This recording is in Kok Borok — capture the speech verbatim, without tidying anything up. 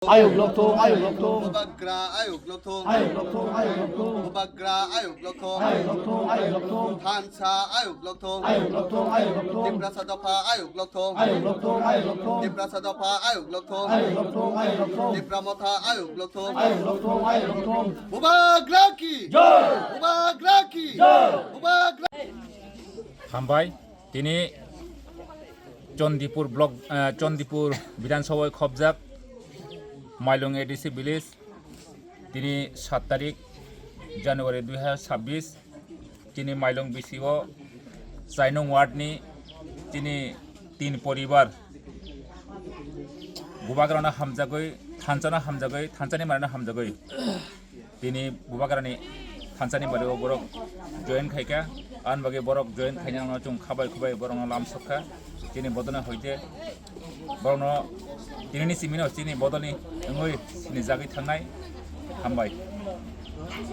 Ayuk lokthung, ayuk lokthung. Bubagra ayuk lokthung. Ayuk lokthung, ayuk lokthung. Bubagra ayuk lokthung. Ayuk lokthung, ayuk lokthung. Thansa ayuk lokthung. Ayuk lokthung, ayuk lokthung. Tiprasa dopha ayuk lokthung. Ayuk lokthung, ayuk lokthung. Tiprasa dopha ayuk lokthung. Ayuk lokthung, ayuk lokthung. Tipra motha ayuk lokthung. Ayuk lokthung, ayuk lokthung. Bubagra ki jai. Bubagra ki jai. Bubagra. Hambai, tini Chandipur block, eh, Chandipur Bidhan Sabha khobjak Mailung A D C village, tini sat tarik January dui hazar chabbish, tini Mailung B C O Chainung ward ni tini tin poribar Bubagrano hamjagwi, thanchano hamjagwi, thanchani manano hamjagwi. Tini Bubagrani thanchani bari o borok join khaikha, an bagwi borok join khainano chwng khabai khubai borokno lamsokha. Tini bodolni hoite borokno tinini simino chini bodolni wngwi sinijagwi thangnai. Hambai.